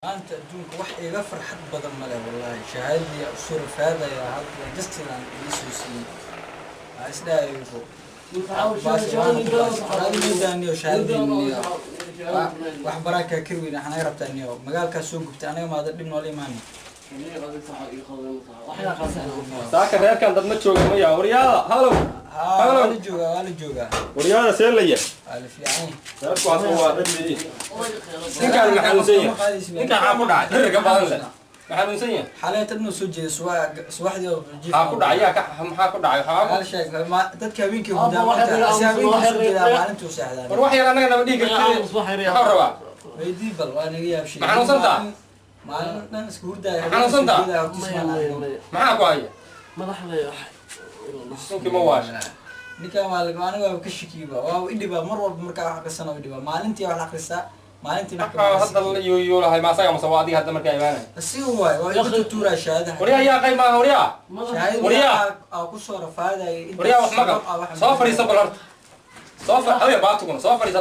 Maanta adduunka wax iga farxad badan male, wallaahi. Shahaadadii usoo rafaadaya hadda jastidan ii soo siiyey. Waxaa isdhahaybo niyo shahaadadii wax baraakaa kari weyne. Waxaa naga rabtaa niyo magaalkaas soo gubtay, anaga maada dhib noola imaanay. Saaka reerkan dad ma jooga maya? Waryaada, halow. Haa, waa la joogaa, waa la joogaa. Waryaada, see la yahay? Waa la fiican. Reerku hadda waa dad leeyihin. Ninkaan ma xanuunsan yahay? Ninkaan xaa ku dhacay? Dhirirka badan leh ma xanuunsan yahay? Xalay tadnoo soo jeeda subaxdii oo jiif. Maxaa ku dhacay? Yaa ka maxaa ku dhacay? Waxaa Hal sheeg dadka habeenkii hurdaa maanta, si habeenkii soo jeedaa, maalintuu seexdaa. War wax yar annaga nama dhihi kartid. Maxuu rabaa? Weydii bal, waa naga yaabshay. Ma xanuunsantaa? Maalin dhan iska hurdaaya. Ma xanuunsantaa? Maxaa ku haya ninkii? Ma waasha? Ninkan waa laga aniga waa ka shakiiba, waa idhibaa mar walba. Markaa wax aqrisana idhibaa, maalintii wax la aqrisaa, maalintii Maxaa hadda la yuuyuulahay? Ma asaga mase waa adiga hadda markaa imaanaya? Si waay, waa igu tutuuraa shahaadaha. Waryaa, yaa qayb maaha? Waryaa. Shahaadada Waryaa. aa ku soo rafaadaya inta Waryaa, wax maqal. sabab ah wax. Soo fadhiiso bal horta, soo fa habeen baatukuna soo fadhiiso.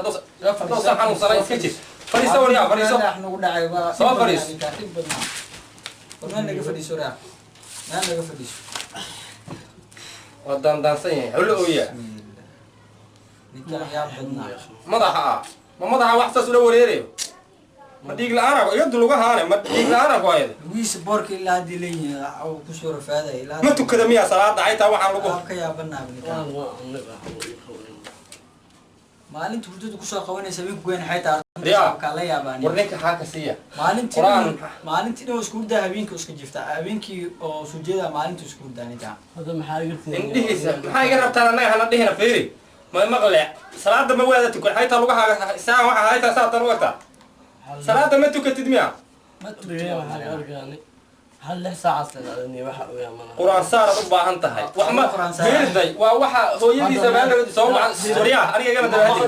Hadduu san xanuunsanay, iska jir, fadhiiso. Waryaa, fadhiiso. Wax nagu dhacay waa Soo dhib badnaa. fadhiiso. Ninkaan dhib badnaa. War meel naga fadhiiso, waryaa, meel naga fadhiiso. Waa daandaansan yahay, hawlo ooyaa. Ninkaan yaa badnaa. Madaxa ah, ma madaxa wax saas ula wareerayo? Ma dhiig la-aan iga dulugahaane? Ma dhiig la-aan ku hayada? Lugihiisa boorka ilaa haddii leeyihiin uu kusoo rafaadaya ilaa. Ma tukada miyaa salaada? Xaytaa waxaan lagu Waa ka yaabanaa ninkaan. Maalinta hurdada kusoo qabanaysa, habeenku goyn xaytaa. Riyaa. Kaa la yaabaan. War ninka xaa ka siiya. Maalintii Quraan. Maalintii dhan isku hurdaa, habeenkii iska jiftaa, habeenkii oo soo jeedaa, maalintii isku hurdaa ninkaan. Indhihiisa maxaa iga rabtaan? Annaga hana dhihina. Fiiri, ma maqle? Salaada ma waada tukan? Xaytaa lugahaaga saan waxa haytaa saatan u egtaa. Salaada ma tukatid miya? Ma tukto. Qur-aan saaraad u baahan tahay. Wax ma Qur'aan saar. Fiirday waa waxa hooyadiisa maalin soo waxa. Waryaa, aniga igama dabaadi,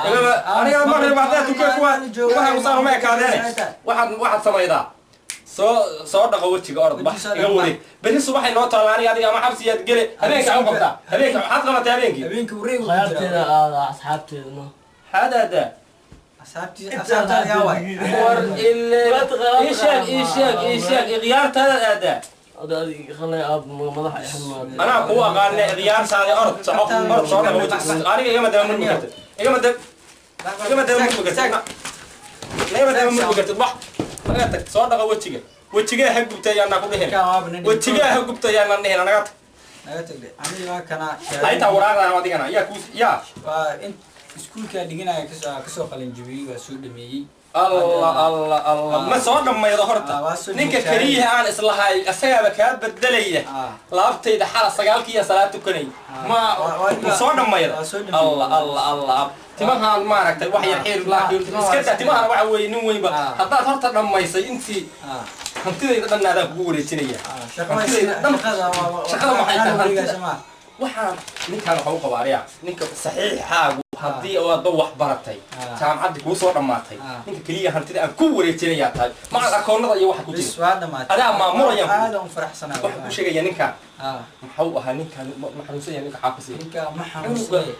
igama aniga ma reebo. Haddaad tukan kuwa waxa usaan uma ekaadeene. Waxaad samaydaa, soo dhaqo wejiga, orod bax, iga wareeg. Berri subaxay noo taala aniga adiga ama xabsiyaad gele. Habeenka u qabtaa? Habeenka maxaad qabatay habeenkii? Habeenkii wareeg ku jira. Xadaada. Asxaabtii, asxaabtaada yaa waay? War ile ii sheeg, ii sheeg, ii sheeg, ikhyaartaadaad aadaa. Anaa kuu aqaane ikhyaartaadi. Orod, soco, orod, soo dhaqo wejiga. Aniga igama daba murmi kartid, igama daba murmi kartid, igama daba murmi kartid. Bax, naga tag, soo dhaqo wejiga. Wejigaa ha gubtay yaanaa ku dhihin. Ninkaan waaba nin. Wejigaa ha gubtay yaanaan dhihin. Naga tag. Naga tagde, aniga waa kana. Haytaa waraaqdan adigana yaa kuu yaa? Waa in iskuulkaa dhiganaya, kasoo qalin jabiyey, waa soo dhameeyey. Allah, Allah, Allah! Ma soo dhammaydo horta? Ah, waa soo Ninka joogtaa. Keliyaha aan islahay asagaaba kaa bedelaya. Laabtayda xala 9-kiiya salaad tukanay. Ma ma soo dhammayda? Waa soo dhameeyey. Allah, Allah, Allah! Timahaan maaragtay wax yar xiir, laakiin Timaha iska waa daa timahana. Waxa weeye nin weynba haddaad horta dhammaysay intii hantidayda dhan adaan kugu wareejinaya. Shaqada shaqada waa Shaqada maxay tahay? wareegaysa Hantida. ma Waxaan ninkaan waxa u qabaa ariya ninka saxiixaagu haddii aadba wax baratay, jaamacaddii kuu soo dhammaatay, ninka keliya hantida aan ku wareejinayaa tahay, macal akoonnada iyo waxa ku Bis jira. waa dhamaatay. Adaa maamulayaan. Aad aan u faraxsanaa. Waxaan ku sheegayaa ninkaan muxuu ahaa? Ninkaan ma xanuunsan yahay? Ninka xaafisiya. Ninka ma xanuunsanay,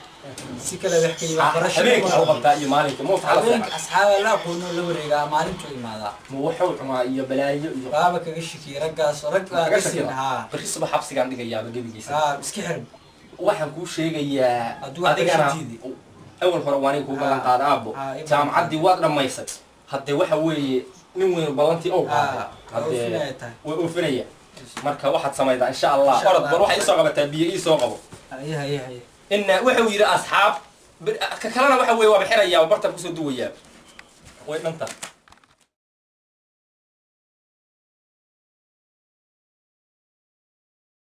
si kale wax ka waxbarasho. Habeenkii waxu qabtaa iyo maalinka ma waxa la Habeenka seexan? Asxaaba la aqoono la wareegaa, maalintuu imaadaa. Ma wuxuu cunaa iyo balaayo iyo Waaba kaga shikiyey raggaas, rag baa Kaga ka siin. shakida. Berri subax xabsigaan dhigayaaba gebigiisa. Iska xir. Waxaan kuu sheegayaa Hadduu wax adigana ka shidiidi. Awal hore waa nin kuu ballan qaada, aabbo. Ii Jaamacaddii waad dhammaysay. Haddee waxa weeye nin weyn ballantii ow qaaday. Waa oofinaya tahay. Way oofinaya. Marka waxaad samaydaa, insha Allah, Insha orod Allah. bal waxay isoo qabataa biyo, iisoo qabo. Haye, haye, haye. Ina wuxuu yidhi asxaab ka kalena waxa weeye waaba xirayaa, barta kusoo duwayaa, way dhanta.